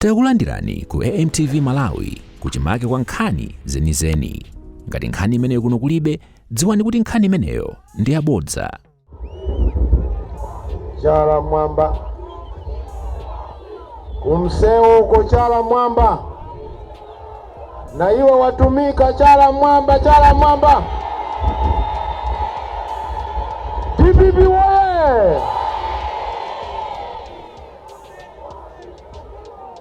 Takulandirani ku AMTV Malawi kuchimake kwa nkhani zenizeni. Ngati nkhani imeneyo kuno kulibe, dziwani kuti nkhani imeneyo ndi yabodza. Chala mwamba kumsewu uko, chala mwamba na iwe watumika, chala mwamba, chala mwamba. DPP woye!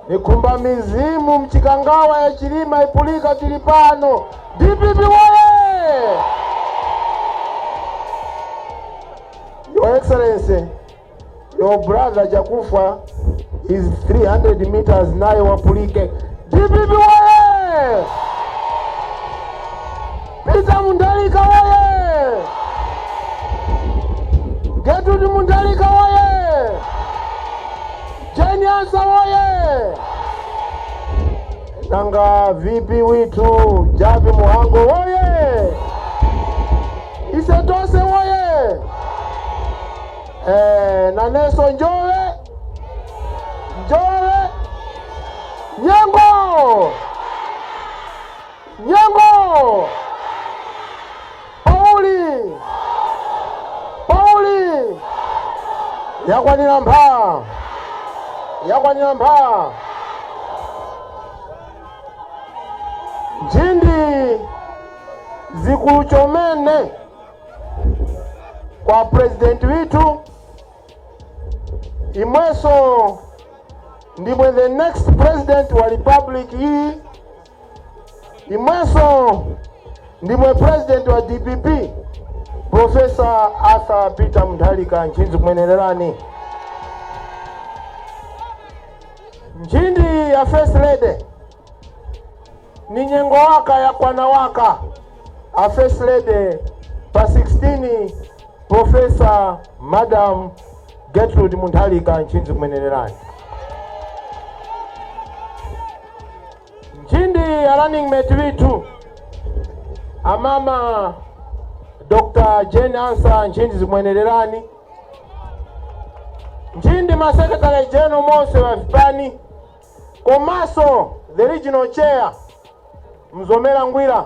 Nikhumba mizimu mchikangawa ya Chilima ipulika tili pano. DPP woye! Your Excellency, your brother Chakufwa is 300 meters naye wapulike. DPP woye! Peter Mutharika woye! Gertrude Mutharika woye! Jane Ansah woye! Nanga VP witu Jappie Mhango woye! Ise tose woye! Naneso njole njole nyengo nyengo Pauli Pauli yakwanira mpha yakwanira mpha njindi zikulu chomene kwa president witu imweso ndimwe the next president wa republic iyi, imweso ndimwe president wa DPP, Professor Arthur Peter Mutharika, nchinzi kumwenererani. Nchindi ya first lady ni nyengo waka yakwana waka a first lady pa 16, Professor Madam Gertrude Mutharika, nchinzi kumwenererani. Nchindi ya running mate witu amama Dr. Jane Ansah, nchindi zimwenererani. Nchindi ma secretary general monse wa vipani komaso the regional chair Mzomera Ngwira.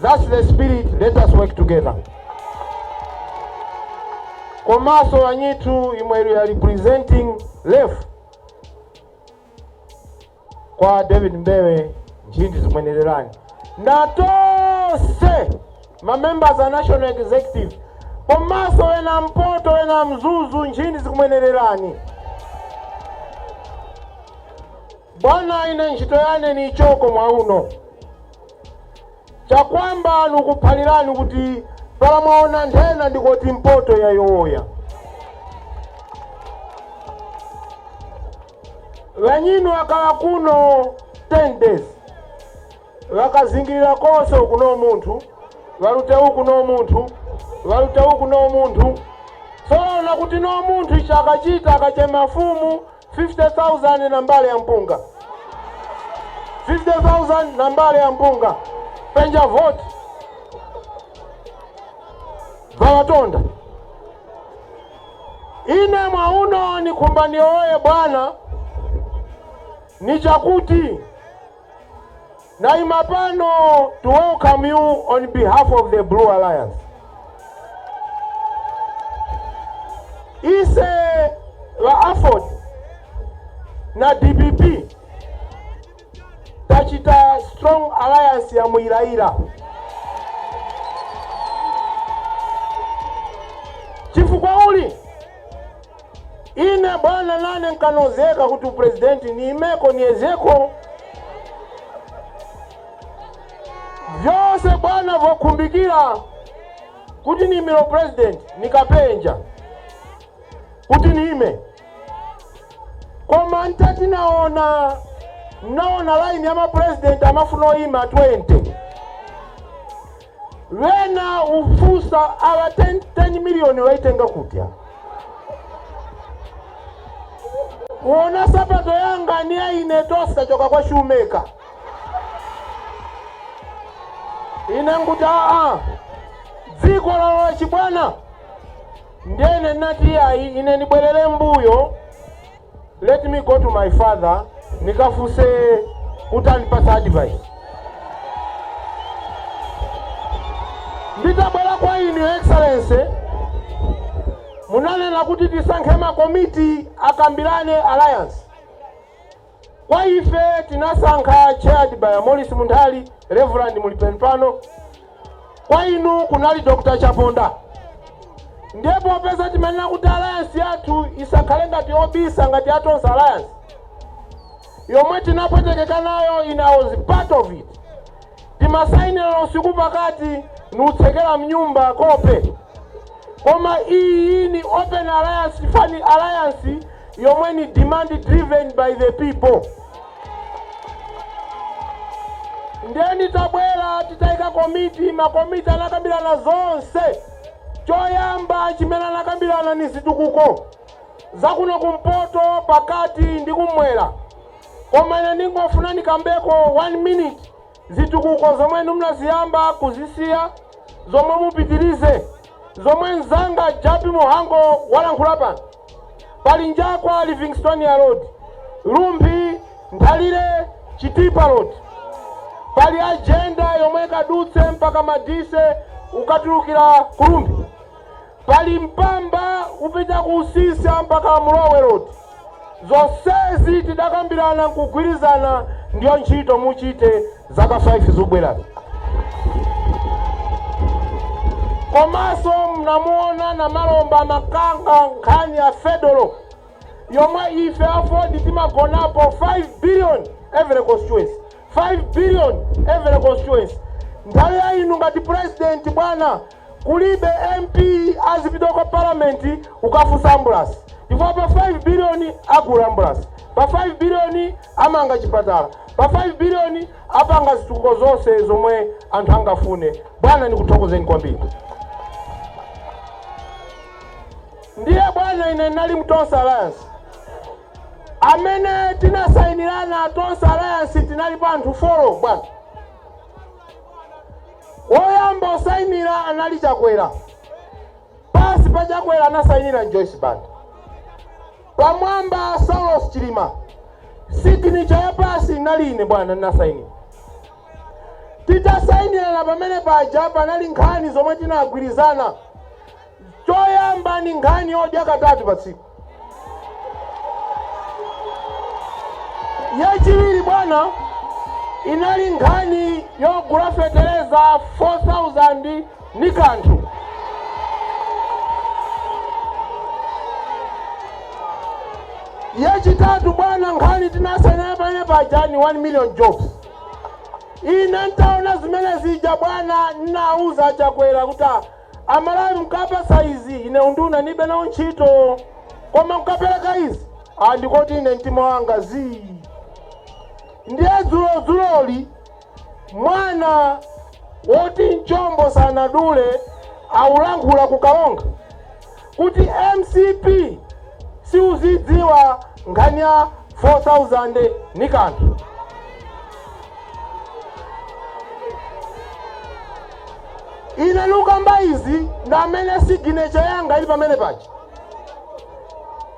That's the spirit, let us work together. Komaso wanyitu imwe ya representing left kwa David Mbewe, nchindi zimwenererani. Natose ma members a national executive komaso wena Mpoto wena Mzuzu, nchindi zikumwenererani. Bwana, ine ntchito yane ni choko mwauno chakwamba nukuphalirani kuti pala mwaona nthena ndikoti mpoto yayowoya. Vanyinu akala kuno 10 days vakazingirira konse uku no munthu valute uku no munthu valute uku no munthu soona kuti no munthu ichi akachita akachema fumu 50,000 na mbale ya mpunga, 50,000 na mbale ya mpunga penja vote vawatonda. Ine mwauno nikumbani oye bwana ni chakuti naima pano to welcome you on behalf of the Blue Alliance. Ise va AFORD na DPP tachita strong alliance ya muilaila chifukwa uli ine bwana nane nkanozeka kuti upresidenti niimeko niezeko vyose bwana vokhumbikira kuti niimiro president nikapenja kuti niime, koma ntati naona naona line ya mapresident amafuna oyima 20 wena ufusa awa 10, 10 miliyoni waitenga kutya uona sapato yanga ni aine tosa choka kwa shoemaker. Ine nguti aa dziko lalowa chibwana. Ndiyene nati ayi, ine ndibwerere mbuyo, let me go to my father nikafuse kuti andipasa advice. Nditabwera kwa inu, Your Excellency, munanena kuti tisankhe makomiti akambirane alliance. Kwa ife tinasankha chaired by Morris Munthali, Reverend mulipeni pano. Kwa inu kunali Dr. Chaponda. Ndiye popeza timanena kuti alliance yathu isakhale ngati obisa, ngati a Tonse Alliance yomwe tinapwetekeka nayo, in I was part of it, timasayinira usiku pakati niutsekera mnyumba kope. Koma iyi ni open alliance, fani alliance yomwe ni demand driven by the people. Ndiye nditabwera, titayika komiti, makomiti anakambirana zonse. Choyamba chimene anakambirana ni zitukuko zakuno kumpoto, pakati ndi kumwera. Koma ine ndingofuna ndikambeko 1 minute zitukuko zomwe munaziyamba kuzisiya, zomwe mupitirize, zomwe mzanga Jappie Mhango walankhula pano. Pali Njakwa Livingstonia Road, Rumphi Nthalire Chitipa Road, pali agenda yomwe ikadutse mpaka Madise ukatulukira ku Rumphi, pali Mpamba upita ku Usisa mpaka Mulowe Road. Zonsezi tidakambirana nkugwirizana, ndiyo ntchito muchite zaka 5 zobwerazi. Komanso mnamuona na malomba makanga nkhani ya federal yomwe ife AFORD timagonapo 5 billion every constituency, 5 billion every constituency. Nthawi ya inu ngati president, bwana, kulibe MP azipita kwa parliament ukafunsa ambulance, chifukwa pa 5 billion agula ambulance, pa 5 billion amanga chipatala, pa 5 billion apanga zitukuko zonse zomwe anthu angafune. Bwana, ndikuthokozeni kwambiri. Ndiye bwana, ine ndinali mu Tonse Alliance. Amene tinasayinirana Tonse Alliance tinalipo anthu 4, bwana. Woyamba osayinira anali Chakwera, pasi pa Chakwera anasayinira Joyce Banda, pamwamba Saulos Chilima, signature ya pasi inali ine, bwana, ndinasayinira. Titasayinirana pamene paja panali nkhani zomwe tinagwirizana. Choyamba ni nkhani yodya katatu pa tsiku. Yachiwiri, bwana, inali nkhani yogula fetereza 4000 ni kanthu. Yachitatu, bwana, nkhani tinasayinira pamene paja ni 1 million jobs. Ine ntaona zimene zija, bwana, nnauza Chakwera kuti, "Amalawi mkapasa izi, ine unduna nibe nawo ntchito, koma mkapereka izi andikoti ine mtima wanga zii." Ndiye dzulodzuloli mwana woti mchombo sanadule aulankhula kukalonga kuti MCP siuzidziwa nkhani ya 4000 ni kanthu. Ine lukamba izi ndamene signature yanga ili pamene paja,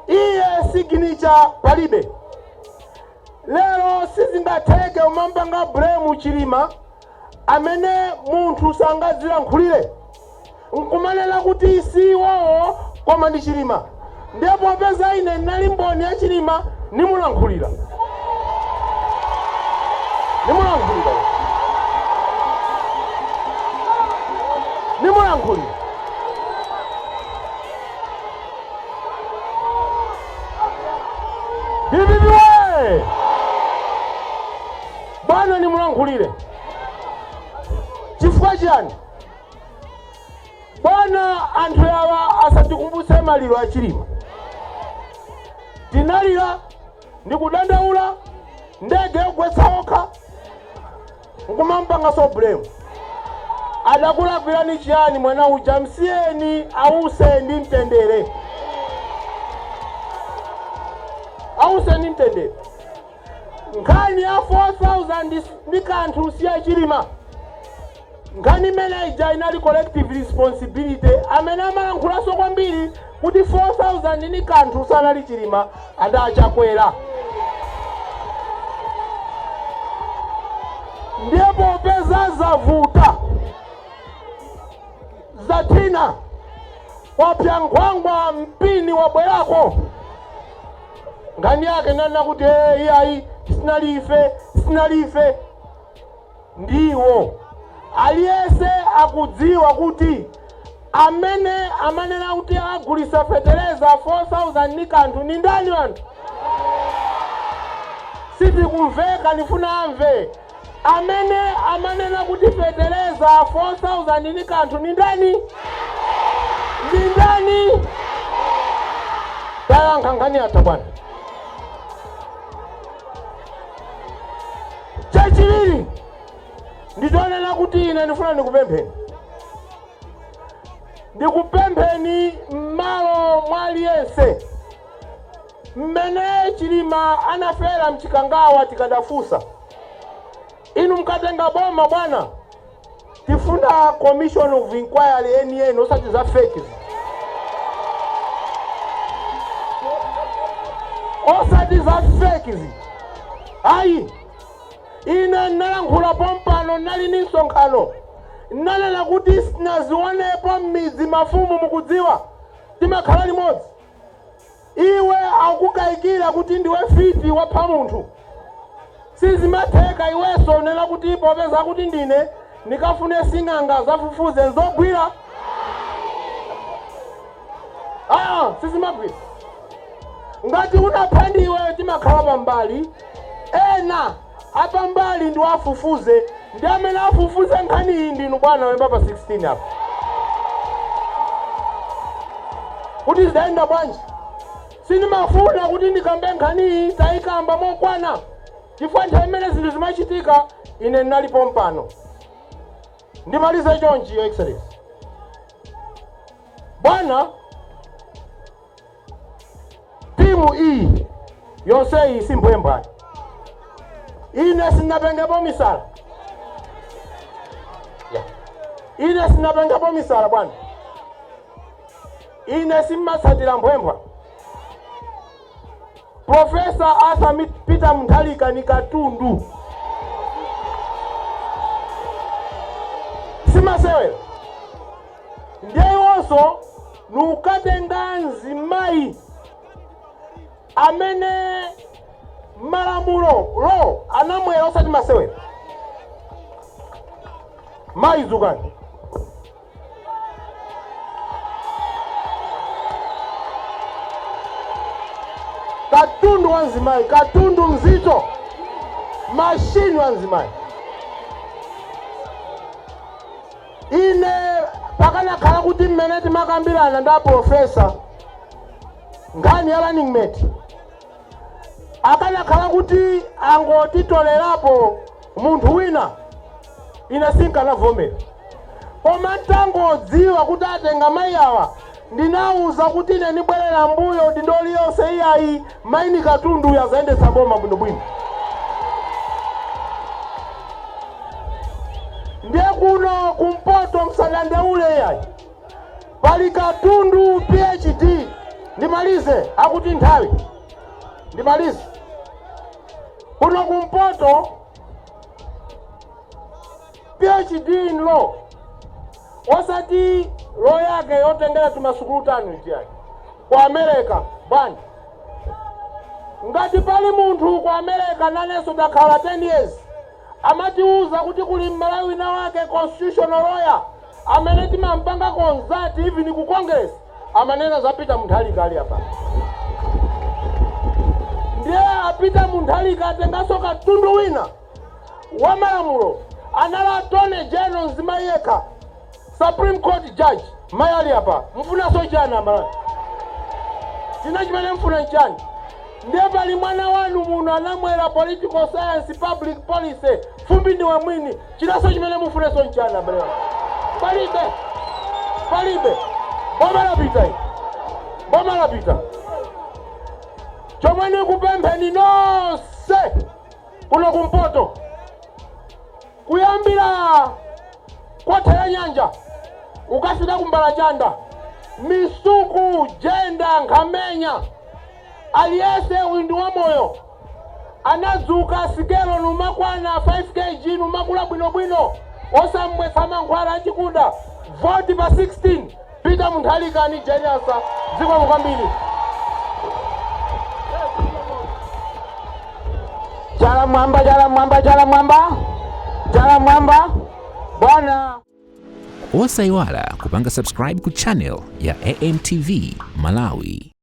iye signature palibe. Lero sizingatheke umampanga blame Chilima amene munthu sangadzilankhulire nkumanena kuti siwowo koma ndi Chilima. Ndipo popeza ine ndinali mboni ya Chilima, nimulankhulira, nimulankhulira, nimulankhulira. DPP we! Bwana, nimulankhulire chifukwa chiyani? Bwana, anthu awa asatikumbutse maliro a Chilima. Tinalira ndi kudandaula, ndege yogwetsa okha, nkumampanga so blame. Adakulakwirani chiyani mwana uja? Msiyeni ause ndi mtendere, ause ndi mtendere. Nkhani ya 4000 ndi kanthu siya Chilima. Nkhani imene ija inali collective responsibility. Amene amalankhulaso kwambiri kuti 4000 ni kanthu sanali Chilima, adachakwera. Ndiye popeza zavuta, zathina, wapya nkhwangwa mpini wabwerako, nkhani yake nana kuti, "Eh, iyayi, sinalife, sinalife." Ndiwo aliyense akudziwa kuti amene amanena kuti agulisa fetereza 4000 ni kanthu ni ndani. Anthu sitikumveka, ndifuna amve. Amene amanena kuti fetereza 4000 ni kanthu ni ndani? Ndi ndani? Tayankha, nkhani yatha, bwana. Chachiwiri, ndichonena kuti ine ndifuna ndikupempheni, ndikupempheni m'malo mwa aliyense. Mmene Chilima anafera mChikangawa, tikadafunsa inu mkatenga boma, bwana, tifuna commission of inquiry enieni, osati za fake, osati za fake zi, ayi. Ine ndinalankhula pompano, nali ni msonkhano, nanena kuti sinazionepo m'midzi. Mafumu mukudziwa, timakhala limodzi. Iwe akukayikira kuti ndiwe fiti wapha munthu, sizimatheka. Iwenso unena kuti popeza kuti ndine ndikafune sing'anga zafufuze, nzogwira? Ah, sizimagwira. Ngati unapha ndiwe, timakhala pambali, ena apambali ndi afufuze. Ndi amene afufuze nkhani iyi ndinu bwana wemba pa 16 apa, kuti zidayenda bwanji. Sindimafuna kuti ndikambe nkhani iyi, tayikamba mokwana, chifukwa nthawi imene zinthu zimachitika ine ndinalipo mpano. Ndimalize chonchi, Your Excellency, bwana. Timu iyi yonse iyi simphwembwa. Ine sinapengepo misala. Yeah. Ine sinapengepo misala, bwana. Ine simmatsatira mphwemphwa. Professor Arthur Peter Mutharika ni katundu, simasewera. Ndiye iwonso nukatenga mzimayi amene malamulo lo anamwera, osati masewera. Mayi, dzukani. Katundu wa mzimayi, katundu mzito, mashini wa mzimayi. Ine pakanakhala kuti mmene timakambirana ndi aprofesa nkhani ya running mate, akanakhala kuti angotitolerapo munthu wina, ine sinkanavomera. Koma ntangodziwa kuti atenga mayi awa, ndinawuza kuti ine ndibwerera mbuyo dindo liyonse. Iyayi, mayi ni katundu, yazayendetsa boma bwinobwino. Ndiye kuno kumpoto msadandaule, iyayi, pali katundu PhD. Ndimalize, akuti nthawi, ndimalize. Kuno kumpoto PhD in law, osati law yake yotengera timasukulu tanu itiyayi. Ku America, bwana, ngati pali munthu ku America, nanenso ndakhala 10 years, amatiuza kuti kuli Mmalawi wina wake constitutional lawyer amene timampanga consult even ku Congress, amanena za Peter Mutharika ali apa. Ndiye apita Mutharika atenganso katundu wina wa malamulo, anali attorney general, mzimayi yekha, Supreme Court judge, mayi ali apa. Mfunanso chani, Amalawi? China chimene mfuna nchani? Ndiye pali mwana wanu muno anamwera political science, public policy, fumbi ndiwe mwini. Chinanso chimene mufunenso nchani, abale wanu? Palibe, palibe. Boma lapita ili, boma lapita. Chomwe nikupempheni nonse kuno kumpoto, kuyambira Kothera nyanja ukafika kuMbalachanda, Misuku, Jenda, Nkhamenya, aliyese uyu ndi wamoyo, anadzuka sikelo numakwana 5 kg, numakula bwinobwino, osamwetsa mankhwala achikuda. Voti pa 16, Peter Mutharika ni Jane Ansah. Zikomo kwambiri. Chala mwamba, chala mwamba, chala mwamba, chala mwamba bwana. Osayiwala kupanga subscribe ku channel ya AMTV Malawi.